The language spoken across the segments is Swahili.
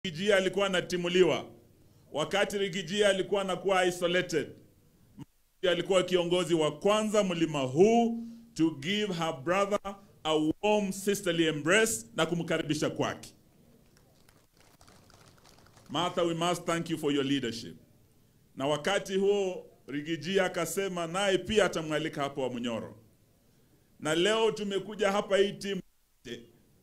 Riggy G alikuwa anatimuliwa, wakati Riggy G alikuwa anakuwa isolated, alikuwa kiongozi wa kwanza mlima huu to give her brother a warm sisterly embrace na kumkaribisha kwake. Martha, we must thank you for your leadership. Na wakati huo Riggy G akasema naye pia atamwalika hapo Wamunyoro. Na leo tumekuja hapa hii timu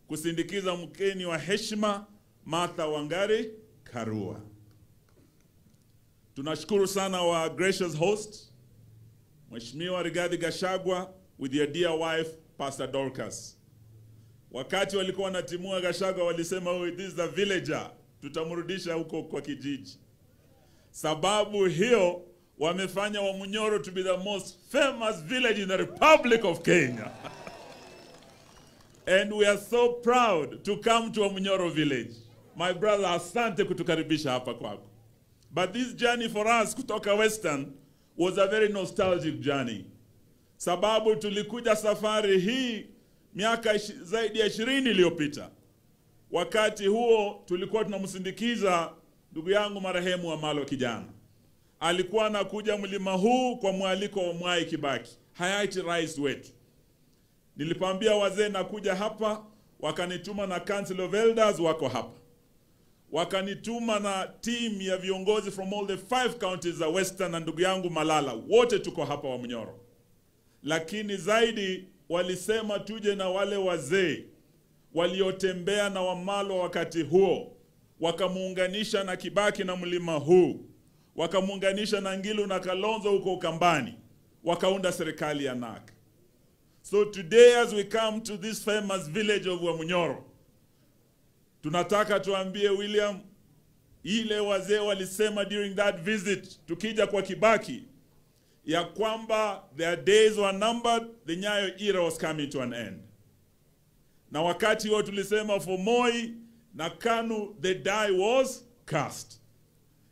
kusindikiza mkeni wa heshima Martha Wangari Karua. Tunashukuru sana wa gracious host Mheshimiwa Rigathi Gachagua with your dear wife Pastor Dorcas. Wakati walikuwa wanatimua Gachagua walisema, "Oh, this is a villager, tutamrudisha huko kwa kijiji." Sababu hiyo wamefanya Wamunyoro to be the most famous village in the Republic of Kenya. And we are so proud to come to Wamunyoro village. My brother, asante kutukaribisha hapa kwako. But this journey for us kutoka Western was a very nostalgic journey. Sababu tulikuja safari hii miaka zaidi ya 20 iliyopita. Wakati huo tulikuwa tunamsindikiza ndugu yangu marehemu Wamalwa Kijana. Alikuwa anakuja mlima huu kwa mwaliko wa Mwai Kibaki, hayati rais wetu. Nilipambia wazee nakuja hapa, wakanituma na Council of Elders wako hapa. Wakanituma na team ya viongozi from all the 5 counties za Western na ndugu yangu Malala, wote tuko hapa Wamunyoro. Lakini zaidi walisema tuje na wale wazee waliotembea na Wamalwa wakati huo, wakamuunganisha na Kibaki na mlima huu, wakamuunganisha na Ngilu na Kalonzo huko Ukambani, wakaunda serikali ya NARC. So today as we come to this famous village of Wamunyoro, tunataka tuambie William ile wazee walisema during that visit tukija kwa Kibaki ya kwamba their days were numbered, the Nyayo era was coming to an end. Na wakati huo tulisema for Moi na KANU the die was cast.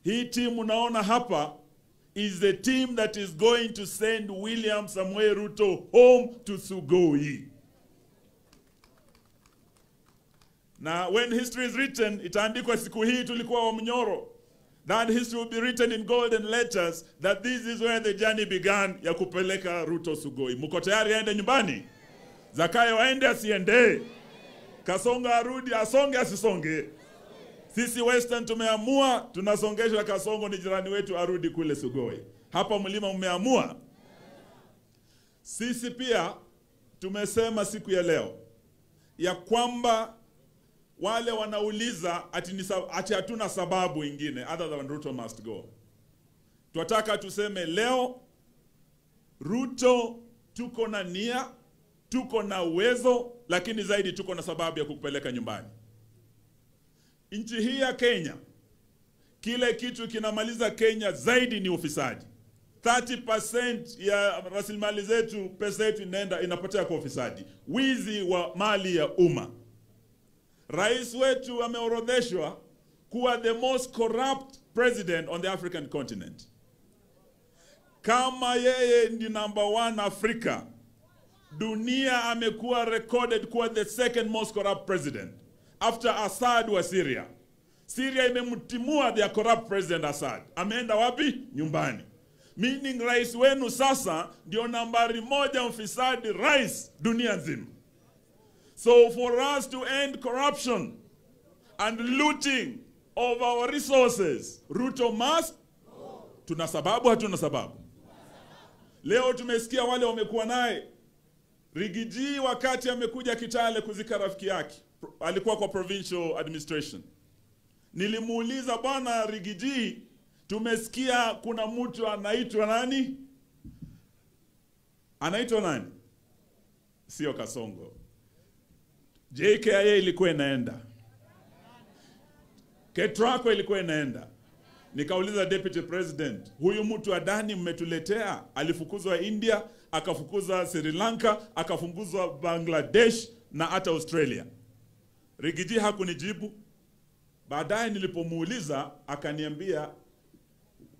Hii team unaona hapa is the team that is going to send William Samoei Ruto home to Sugoi. Now, when history is written, itaandikwa siku hii tulikuwa Wamunyoro. That history will be written in golden letters that this is where the journey began ya kupeleka Ruto Sugoi. Mko tayari aende nyumbani? Zakayo aende asiende? Kasongo arudi asonge asisonge? Sisi Western tumeamua tunasongesha Kasongo, ni jirani wetu, arudi kule Sugoi. Hapa mlima umeamua. Sisi pia tumesema siku ya leo ya kwamba wale wanauliza ati hatuna sababu ingine other than Ruto must go. Tunataka tuseme leo Ruto tuko na nia, tuko na uwezo, lakini zaidi tuko na sababu ya kukupeleka nyumbani. Nchi hii ya Kenya, kile kitu kinamaliza Kenya zaidi ni ufisadi. 30% ya rasilimali zetu, pesa yetu inaenda inapotea kwa ufisadi. Wizi wa mali ya umma. Rais wetu ameorodheshwa kuwa the most corrupt president on the African continent. Kama yeye ndi number 1 Africa, dunia amekuwa recorded kuwa the second most corrupt president after Assad wa Syria. Syria imemtimua their corrupt president Assad. Ameenda wapi? Nyumbani. Meaning rais wenu sasa ndio nambari 1 mfisadi rais dunia nzima. So for us to end corruption and looting of our resources, Ruto must go. Tuna sababu, hatuna sababu? Leo tumesikia wale wamekuwa naye Riggy G wakati amekuja Kitale kuzika rafiki yake, alikuwa kwa provincial administration. Nilimuuliza, bwana Riggy G, tumesikia kuna mtu anaitwa nani? Anaitwa nani? Sio Kasongo. JKIA ilikuwa inaenda. Ketraco ilikuwa inaenda. Nikauliza deputy president, huyu mtu Adani mmetuletea, alifukuzwa India, akafukuzwa Sri Lanka, akafukuzwa Bangladesh na hata Australia. Riggy G hakunijibu. Baadaye nilipomuuliza akaniambia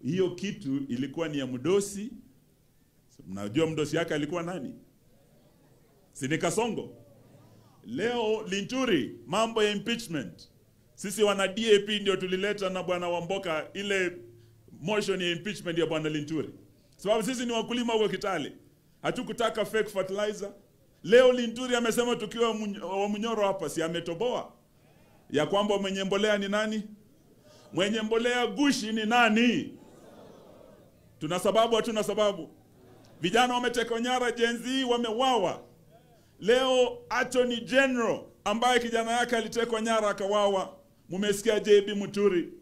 hiyo kitu ilikuwa ni ya mdosi. Mnajua mdosi yake alikuwa nani? Si ni Kasongo. Leo Linturi, mambo ya impeachment. Sisi wana DAP ndio tulileta na Bwana Wamboka ile motion ya impeachment ya Bwana Linturi, sababu sisi ni wakulima huko Kitale, hatukutaka fake fertilizer. Leo Linturi amesema tukiwa Wamunyoro hapa, si ametoboa ya kwamba mwenye mbolea ni nani? Mwenye mbolea gushi ni nani? Tuna sababu, hatuna sababu? Vijana wametekwa nyara, Gen Z wamewawa. Leo Attorney General ambaye kijana yake alitekwa nyara akawawa, mumesikia JB Muturi,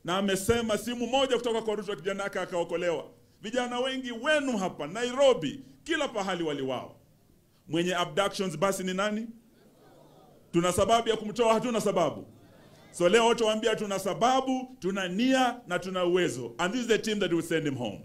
na amesema simu moja kutoka kwa Ruto kijana yake akaokolewa. Vijana wengi wenu hapa Nairobi, kila pahali waliwawa. Mwenye abductions basi ni nani? Tuna sababu ya kumtoa? Hatuna sababu? So leo tuwaambia tuna sababu, tuna nia na tuna uwezo. And this is the team that will send him home.